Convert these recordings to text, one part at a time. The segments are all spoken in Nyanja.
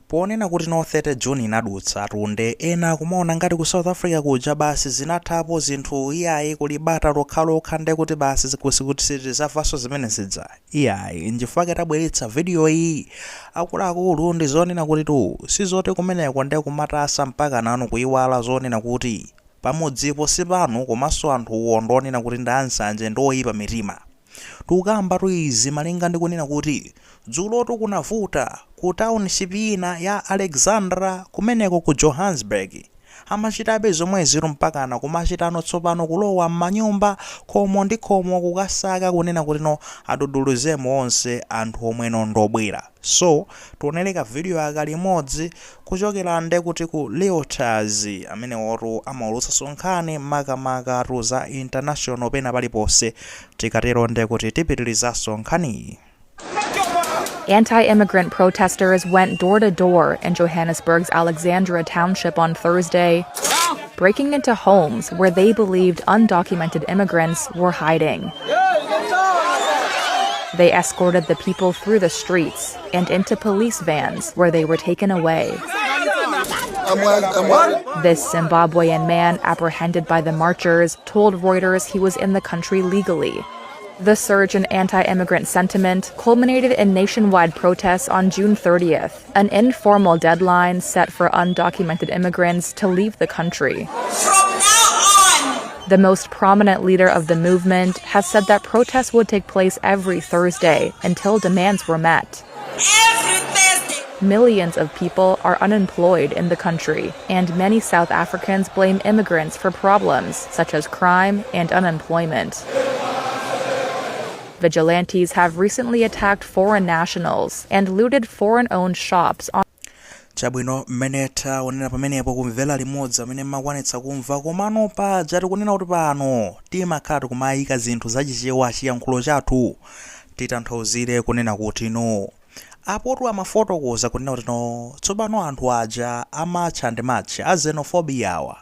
Ponena kuti no 30 June inadutsa tunde, ena kumaona ngati ku South Africa kuja basi zinathapo zinthu, iyayi, kuli bata lokhalokha, nde kuti basi kuti sitizamvanso zimene zidza, iyayi. Nchifukwa tabweretsa video iyi, akuluakulu. Ndi zonena kuti tu sizoti kumeneko nde kumatasa mpaka nanu kuyiwala zonena kuti pamudzipo sipanu, komanso anthuwo ndonena kuti ndi ansanje ndi oyipa mitima. Tikukamba tu izi malinga ndi kunena kuti dzulotu kunavuta ku township ina ya Alexandra kumeneko ku Johannesburg. Amachitabe zomwezitu mpakana kumachitano tsopano kulowa m'manyumba khomo ndi khomo kukasaka kunena kuti no aduduluzemo onse anthu omweno ndobwera. So tionere video aka limodzi kuchokera nde kuti ku Reuters, amene wotu amaulutsanso nkhani makamaka za international pena paliponse. Tikatero nde kuti tipitirizanso nkhaniyi. Anti immigrant protesters went door to door in Johannesburg's Alexandra township on Thursday, breaking into homes where they believed undocumented immigrants were hiding. They escorted the people through the streets and into police vans where they were taken away. This Zimbabwean man apprehended by the marchers told Reuters he was in the country legally. The surge in anti immigrant sentiment culminated in nationwide protests on June 30th, an informal deadline set for undocumented immigrants to leave the country. From now on, The most prominent leader of the movement has said that protests would take place every Thursday until demands were met. Every Thursday, Millions of people are unemployed in the country, and many South Africans blame immigrants for problems such as crime and unemployment. Vigilantes have recently attacked foreign nationals and looted foreign owned shops on Chabwino, mmene taonera pamenepo, kumvera limodzi amene mmakwanitsa kumva. Komano paja tikunena kuti pano timakhala tikumayika zinthu zachichewa, chiyankhulo chathu. Titanthauzire kunena kuti no apotu amafotokoza kunena kuti no tsopano anthu aja a March and March a xenophobia awa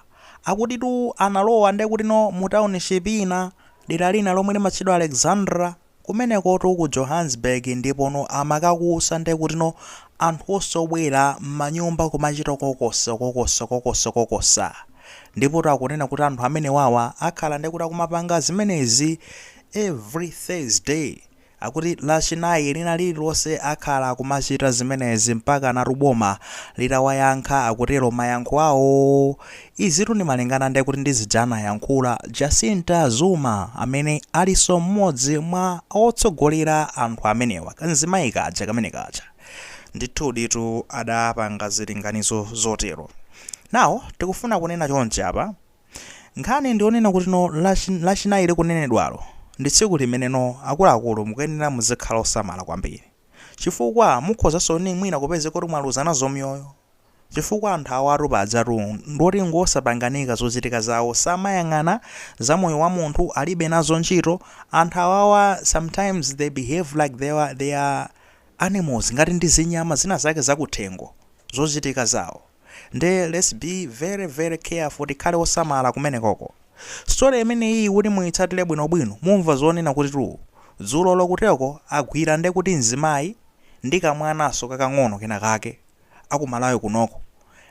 akutitu analowa nde kuti no mu township ina, dera lina lomwe limatchedwa Alexandra kumenekotu ku Johannesburg, ndipo amakakusa nde kuti no anthu osobwera m'manyumba kumachita kokosa kokosa kokosa kokosa. Ndipo akunena kuti anthu amene wawa akhala nde kuti akumapanga zimenezi every Thursday, akuti Lachinayi lina lililonse akhala akumachita zimenezi mpaka natuboma litawayankha, akutero mayankho awo. Izitu ndimalingana ndi kuti ndizijana yankhula Jacinta Zuma, amene alinso mmodzi mwa otsogolera anthu amenewa, kanzimayi kaja kamene kaja ndithuditu adapanga zilinganizo zotero. Nawo tikufuna kunena chonchi apa, nkhani ndionena kuti no Lachinayi likunenedwalo ndi tsiku limeneno akuluakulu mukuyenera muzikhala osamala kwambiri, chifukwa mukhozanso ni mwina kupeze kuti mwaluza nazo mioyo, chifukwa anthu awatu pajatu ndoti ngosapanganika. Zochitika zawo samayang'ana za moyo wa munthu, alibe nazo ntchito. Anthu awawa sometimes they behave like they are animals, ngati ndi zinyama zina zake zakuthengo zochitika zawo. Nde let's be very very careful, tikhale osamala kumenekoko. Story imeneyi kuti muyitsatire bwinobwino, mumva zonena kuti tu dzulo lokuteko agwira nde kuti mzimayi ndi kamwananso kakang'ono kena kake akumalawi kunoko,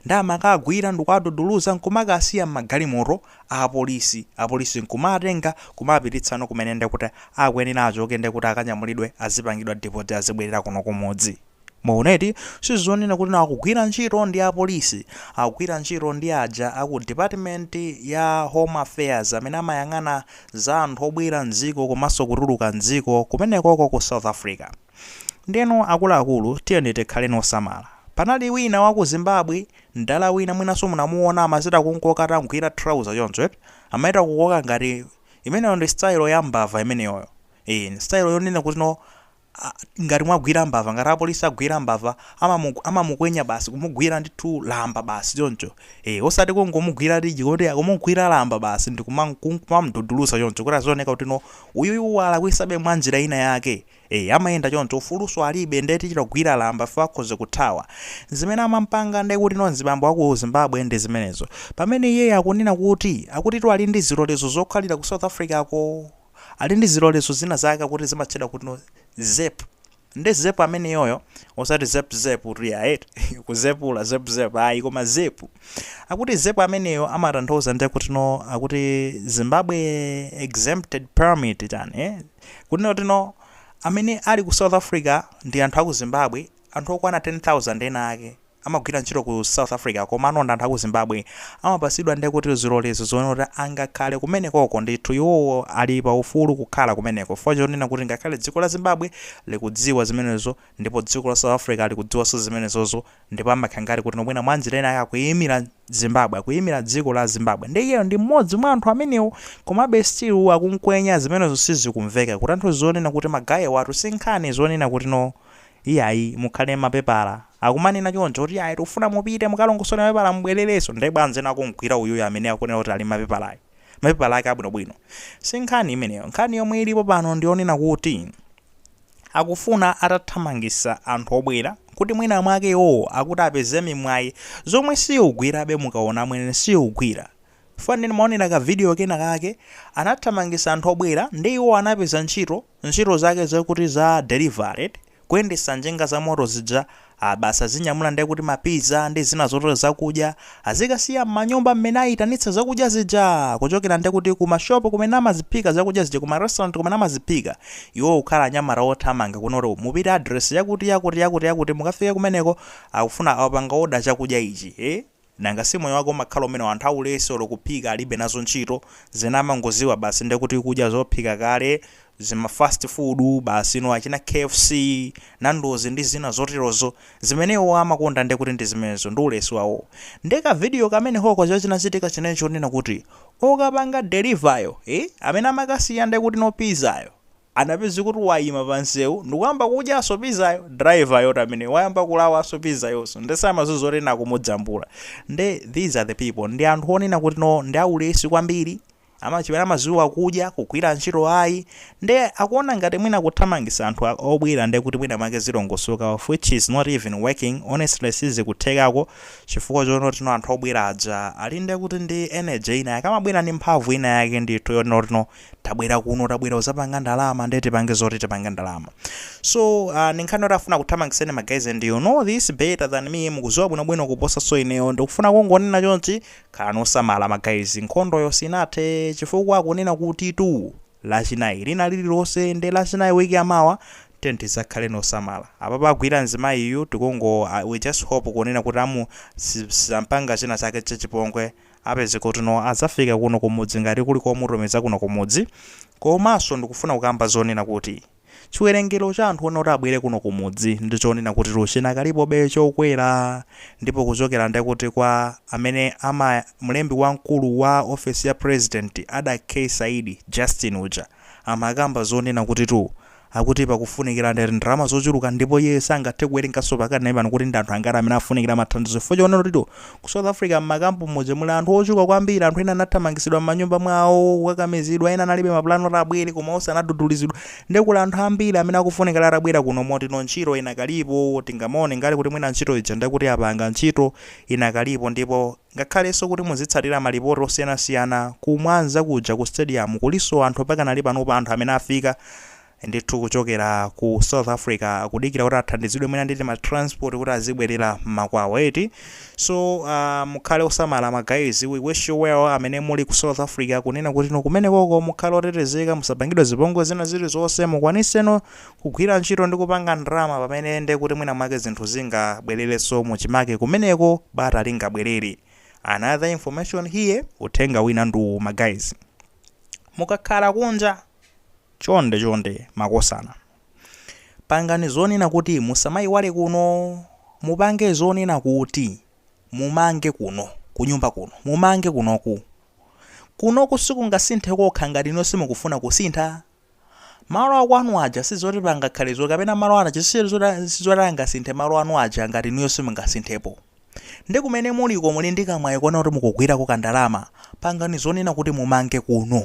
ndi amakagwira ndikuaduduluza nkumakasiya m'magalimoto a apolisi. Apolisi nkumatenga kumapititsano kumene ndekuti akuyenera achoke, ndekuti akanyamulidwe, azipangidwa deport, azibwerera kuno kumudzi. Muoneti sizonena kuti akugwira ntchito ndi apolisi, akugwira ntchito ndi aja aku Department ya Home Affairs amene amayang'ana za anthu obwera mdziko komanso kutuluka mdziko kumenekoko ku South Africa. Ndeno akuluakulu, tiyeni tikhale nosamala. Panali wina wa ku Zimbabwe, mdala wina, mwinanso munamuona, amachita kunkoka atagwira trouser choncho eti, amaita kukoka ngati imeneyo ndi style ya mbava imeneyoyo. Style yonena kuti no ngati mwagwira mbava, ngati apolisi agwira mbava, amamukwenya basi, kumugwira ndithu lamba basi choncho, osati kungomugwira liji kuti kumugwira lamba basi ndi kumamdudulusa choncho kuti azioneka kuti no uyuyu walakwisabe mwa njira ina yake. Amayenda choncho, ufuluso alibe, ndeti chitagwira lamba fo akhoza kuthawa. Zimene amampanga ndi kuti no mzibambo aku Zimbabwe ndi zimenezo, pamene iye akunena kuti akutitu ali ndi zilolezo zokhalira ku South Africa ko, ali ndi zilolezo zina zake kuti zimatchedwa kuti no ZEP. Ndi ZEP ameneyoyo, osati zep zep tiya kuzepula zep zep, ayi, koma ZEP. Akuti ZEP ameneyo amatanthauza ndiye kuti no, akuti Zimbabwe Exempted Permit chani, eh? Kunena kuti no, amene ali ku South Africa ndi anthu aku Zimbabwe, anthu okwana 10,000 ena ake amagwira ntchito ku South Africa, koma anonda anthu aku Zimbabwe, amapasidwa ndiye kuti zilolezo zoona kuti angakhale kumenekoko. Ndithu iwowo ali pa ufulu kukhala kumeneko, chifukwa chonena kuti ngakhale dziko la Zimbabwe likudziwa zimenezo ndipo dziko la South Africa likudziwanso zimenezozo, ndipo amakhala ngati kuti nomwena mwanjira ina akuyimira Zimbabwe, akuyimira dziko la Zimbabwe. Ndi iyeyo ndi mmodzi mwa anthu amenewo, komabe still akunkwenya. Zimenezo sizikumveka, kutanthauza zonena kuti ma guy watu si nkhani zonena kuti no, iyayi, mukhale mapepala. Akumanena choncho kuti ayi, tikufuna mupite mukalongosole mapepala, mubwererenso. Ndi bwanji akumgwira uyuyo amene akunena kuti ali mapepalayi, mapepala ake abwinobwino? Si nkhani imeneyo. Nkhani yomwe ilipo pano ndionena kuti akufuna atathamangisa anthu obwera kuti mwina mwake iwowo akuti apeze mimwayi, zomwe siugwirabe. Mukaona mwene siugwira, fanene maonera ka video kena kake, anathamangisa anthu obwera ndi iwo anapeza ntchito, ntchito zake zakuti za delivery, kuyendesa njinga za moto zija, basa zinyamula ndiye kuti ma pizza ndi zina zotero, zakudya azikasiya m'manyumba mmene ayitanitsa zakudya zija, kuchokera ndiye kuti kumashopu kumene amaziphika zakudya zija, kuma restaurant kumene amaziphika. Iwo kukhala anyamata othamanga kunoti mupite address yakuti yakuti yakuti yakuti, mukafike kumeneko akufuna awapanga order chakudya ichi, eh? Nanga si moyo wake umakhala umene anthu aulesi, olo kuphika alibe nazo ntchito, zina amangoziwa basi ndekuti kudya zophika kale, zima fast food basi, no, achina KFC, Nando's ndi zina zoterozo, zimenewo amakonda ndekuti ndi zimenezo, ndi ulesi wawo. Ndeka video kamene hoko chinachitika chinecho chonena kuti okapanga deliver-yo, eh? Amene amakasiya ndekuti no pizzayo, anapeza kuti wayima pansewu ndikuyamba kudyanso pizzayo. Driver yoti amene wayamba kulawanso pizza yonso, ndesamazuzo zoti nakumudzambula. Nde these are the people, ndi anthu onena kuti no, ndi aulesi kwambiri, amachimene amaziwa kudya, kugwira ntchito ayi. Nde akuona ngati mwina kuthamangisa anthu obwera nde kuti mwina mwake zilongosoka, of which is not even working, honestly. Sizikuthekako, chifukwa chonoti no, anthu obwera aja ali nde kuti ndi energy ina yake, amabwera ndi mphamvu ina yake ndithu yonoti no, tabwera kuno, tabwera uzapanga ndalama, nde tipange zoti tipange ndalama. So ndi nkhani yoti afuna kuthamangiseni ma guys, and you know this better than me, mukuziwa bwinobwino kuposa so ineyo. Ndikufuna kungonena chonchi, khalani osamala ma guys, nkhondoyo sinathe, chifukwa akunena kuti tu Lachinayi lina lililonse, ndi Lachinayi wiki yamawa, tizakhale nosamala. Apa agwira mzimayiyu, tikungo we just hope kunena kuti amu sizampanga china chake chachipongwe, apeze kuti no, adzafika kuno kumudzi ngati kuli komutumiza kuno kumudzi. Komanso ndikufuna kukamba zonena kuti chiwerengero cha anthu onoti abwere kuno kumudzi ndi chonena kuti chinakalipobe chokwera, ndipo kuchokera ndekuti kwa amene ama mlembi wamkulu wa ofesi ya President Ada K Saidi Justin uja amakamba zonena kuti tu akuti pakufunikira ndeti ndalama zochuluka, ndipo iye sangathe kuwerenganso pakati naye pano kuti ndi anthu angati amene afunikira mathandizo, chifukwa chonena kuti tu ku South Africa m'makampu muja muli anthu ochuluka kwambiri. Anthu ena anathamangisidwa m'manyumba mwawo, kukakamizidwa, ena analibe mapulani oti abwere koma onse anadudulizidwa. Ndi kuli anthu ambiri amene akufunikira atabwera kuno, moti no, ntchito inakalipo. Tingamaone ngati kuti mwina ntchito ija ndekuti apanga, ntchito inakalipo. Ndipo ngakhalenso kuti muzitsatira malipoti osiyanasiyana, kumwanza kuja ku stadium kuliso anthu pakanali panopa, anthu amene afika ndithu kuchokera ku South Africa, kudikira kuti athandizidwe mwina nditi ma transport kuti azibwerera mmakwawo, eti. So mukhale osamala ma guys, we wish you well amene muli ku South Africa, kunena kuti no, kumene koko mukhale otetezeka, musapangidwe zipongwe zina zilizonse, mukwaniseno kugwira ntchito ndi kupanga ndalama, pamene nde kuti mwina mwake zinthu zingabwererenso muchimake kumeneko, bata lingabwerere. Another information here, uthenga wina ndu, ma guys, mukakhala kunja, chonde chonde makosana, pangani zonena kuti musamayiwale kuno, mupange zonena kuti mumange kuno, kunyumba kuno, mumange kunoku. Kunoku sikungasinthe kokha ngati ino simukufuna kusintha. Malo akwanu aja sizoti pangakhale zoti, kapena malo anu aja sizoti angasinthe malo anu aja ngati inuyo simungasinthepo. Ndi kumene muliko muli ndi kamwayi kuona kuti mukugwirako kandalama, pangani zonena kuti mumange kuno.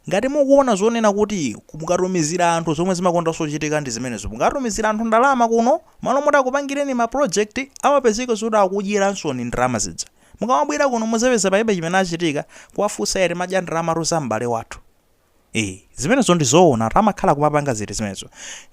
Ngati mukuona zonena kuti mukatumizira anthu, zomwe zimakonda sochitika ndi zimenezo, mukatumizira anthu ndalama kuno, malo moti akupangireni ma project, amapezeka zoti akudyeranso ni ndalama zija. Mukamabwera kuno muzapeza palibe chimene achitika. Kuwafunsa, ere, madya ndalama za m'bale wathu. Zimenezo ndi zoona, amakhala kumapanga ziti zimenezo.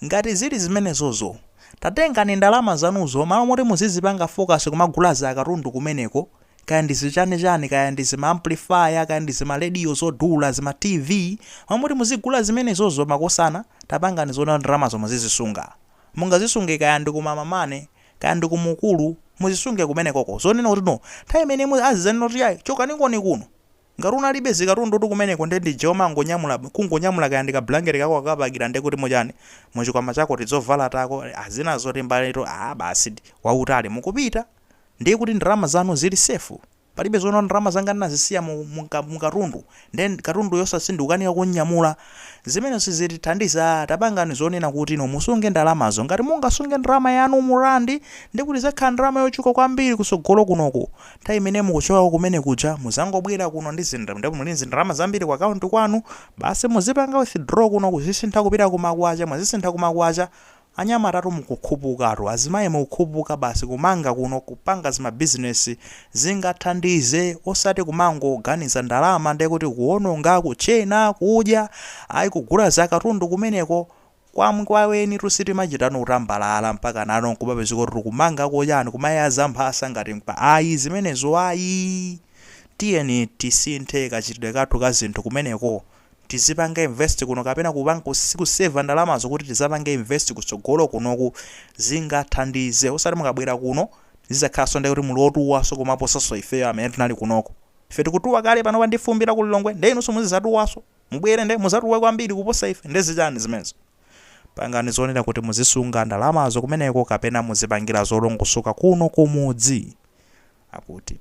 Ngati zili zimenezozo, tatengani ndalama zanuzo, malo moti muzizipanga focus kumagula za katundu kumeneko, kaya ndi zichanichani, kaya ndi zima amplifier, kaya ndi zima radio zodula, zima TV, malo moti muzigula zimenezozo, makosana, tapangani zoona, ndalamazo muzizisunga. Mungazisunge kaya ndi kumamamane, kaya ndi kumukulu, muzisunge kumenekoko. Zonena kuti no, nthawi imene azizanena kuti ayi, chokanikoni kuno, ngati unalibe zikatundu tu kumeneko, nde ndije umangonyamula, kungonyamula kaya ndi ka blanket kako akapakira, nde kuti muchani, muchikwama chako tidzovala tako azina zoti mbaleto, basi, wautali mukupita, ndiye kuti ndalama zanu zili safe. Palibe zoona ndalama zanga ndinazisiya mukatundu, then katundu yosasindikukanika kunyamula. Zimene sizitithandiza. Tapangani zonena kuti no, musunge ndalamazo. Ngati mungasunge ndalama yanu mu randi, ndi kuti zakhala ndalama yochuka kwambiri kusogolo kunoku. Nthawi imene mukuchoka kumene kuja, muzangobwera kuno ndi zindalama, ndipo muli zindalama zambiri ku akaunti kwanu, basi, muzipanga withdraw kuno, kuzisintha kupita kumakwacha. Mwazisintha kumakwacha, anyamatatu mukukhupukatu, azimayi mukukhupuka, basi, kumanga kuno, kupanga zimabizinesi, zingathandize, osati kumangoganiza ndalama ndiye kuti kuwononga, kuchena, kudya, ayi, kugula zakatundu kumeneko. Kwaweni tusitimachitano kutambalala mpaka nano nkupapezeka kuti tikumanga kochani, kumayaza mphasa ngati mpa, ayi, zimenezo ayi. Tiyeni tisinthe kachitidwe kathu ka zinthu kumeneko, tizipanga invest kuno kapena kupanga kuseva ndalamazo kuti tizapange invest kutsogolo kunoku, zingathandize, osati mukabwera kuno zizakhalanso ndi kuti muli otuwaso kumaposanso ifeyo amene tinali kunoko. Ife tikutuwa kale pano, pandifumbira ku Lilongwe, nde inunso muzizatuwaso, mubwere nde muzatuwe kwambiri kuposa ife. Ndezichani zimenezo? Pangani zonena kuti muzisunga ndalamazo kumeneko kapena muzipangira zolongosoka kuno kumudzi, akuti.